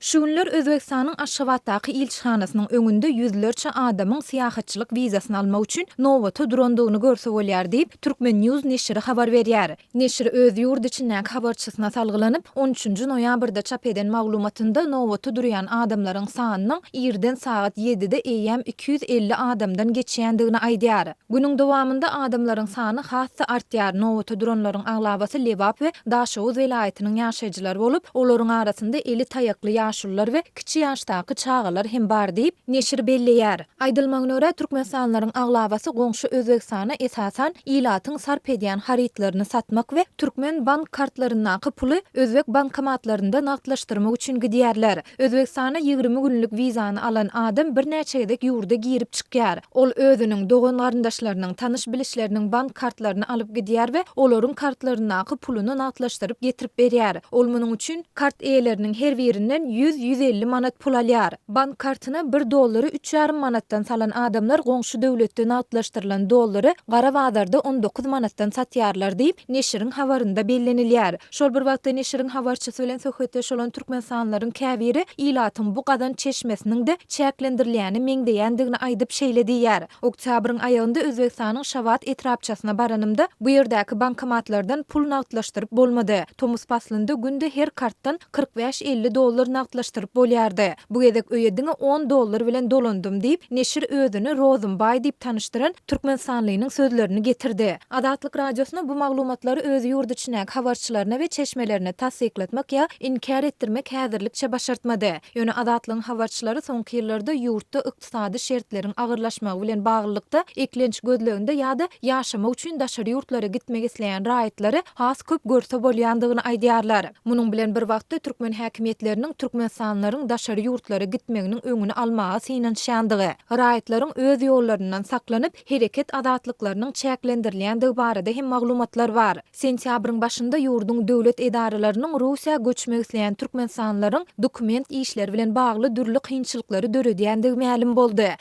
Şu günler Özbegistanyň Aşgabatdaky ilçihanasynyň öňünde ýüzlerçe adamyň syýahatçylyk wizasyny almak üçin nobata durandygyny görse bolýar diýip, Turkmen. News neşiri habar berýär. Neşir öz ýurt içindäki habarçysyna salgylanyp, on üçünji noýabrda çap eden maglumatynda nobata durýan adamlaryň sanynyň irden sagat ýedide eýýäm 250 adamdan geçýändigini aýdýar. Günüň dowamynda adamlaryň sany has-da artýar. Nobata duranlaryň aglabasy Lebap we Daşoguz welaýatynyň ýaşaýjylary bolup, olaryň arasynda eli taýakly ýaşulular we kiçi ýaşdaky çagalar hem bar diýip, neşir belleýär. Aýdylmagyna görä, türkmenistanlylaryň aglabasy goňşy Özbegistana esasan ilatyň sarp edýän harytlaryny satmak we türkmen bank kartlaryndaky puly özbek bankomatlarynda nagtlaşdyrmak üçin gidýärler. Özbegistana 20 günlük wizany alan adam birnäçe gezek ýurda girip çykýar. Ol özüniň, dogan-garyndaşlarynyň, tanyş-bilişleriniň bank kartlaryny alyp gidýär we olaryň kartlaryndaky puluny nagtlaşdyryp getirip berýär. Ol munuň üçin kart eýeleriniň her birinden ýüz-ýüz elli manat pul alýar. Bank kartyna bir dollary üç ýarym manatdan salan adamlar goňşy döwletde nagtlaşdyrylan dollary gara bazarda 19 manatdan satýarlar diýip, neşiriň habarynda bellenilýär. Şol bir wagtda neşiriň habarçysy bilen söhbetdeş bolan türkmenistanlylaryň käbiri ilatyň bu gazanç çeşmesiniň-de çäklendirilýäne meňzeýändigini aýdyp şeýle diýýär, Oktýabryň aýagynda Özbegistanyň Şawat etrapçasyna baranymda, bu ýerdäki bankomatlardan pul nagtlaşdyryp bolmady. Tomus paslynda günde her kartdan 45-50 dollar nagtlaşdyryp bolýardy. Bu gezek öýe diňe on dollar bilen dolandym diýip, neşir özüni Rozumbaý diýip tanyşdyran türkmenistanlynyň sözlerini getirdi. Azatlyk Radiosyna bu maglumatlary öz ýurt içindäki habarçylaryna we çeşmelerine tassyklatmak ýa inkär etdirmek häzirlikçe başartmady. Ýöne Azatlygyň habarçylary soňky ýyllarda ýurtda ykdysady şertleriň agyrlaşmagy bilen baglylykda, eklenç gözleginde ýa-da ýaşamak üçin daşary ýurtlara gitmek isleýän raýatlary has köp görse bolýandygyny aýdýarlar. Munuň bilen bir wagtda, türkmen häkimiýetleriniň türkmenistanlylaryň daşary ýurtlara gitmeginiň öňüni almaga synanyşýandygy, raýatlaryň öz ýollaryndan saklanyp, hereket azatlyklarynyň çäklendirilýändigi barada hem maglumatlar bar. Sentýabryň başynda ýurduň döwlet edaralarynyň Russiýa göçmek isleýän türkmenistanlylaryň dokument işleri bilen bagly dürli kynçylyklary döredýändigi mälim boldy.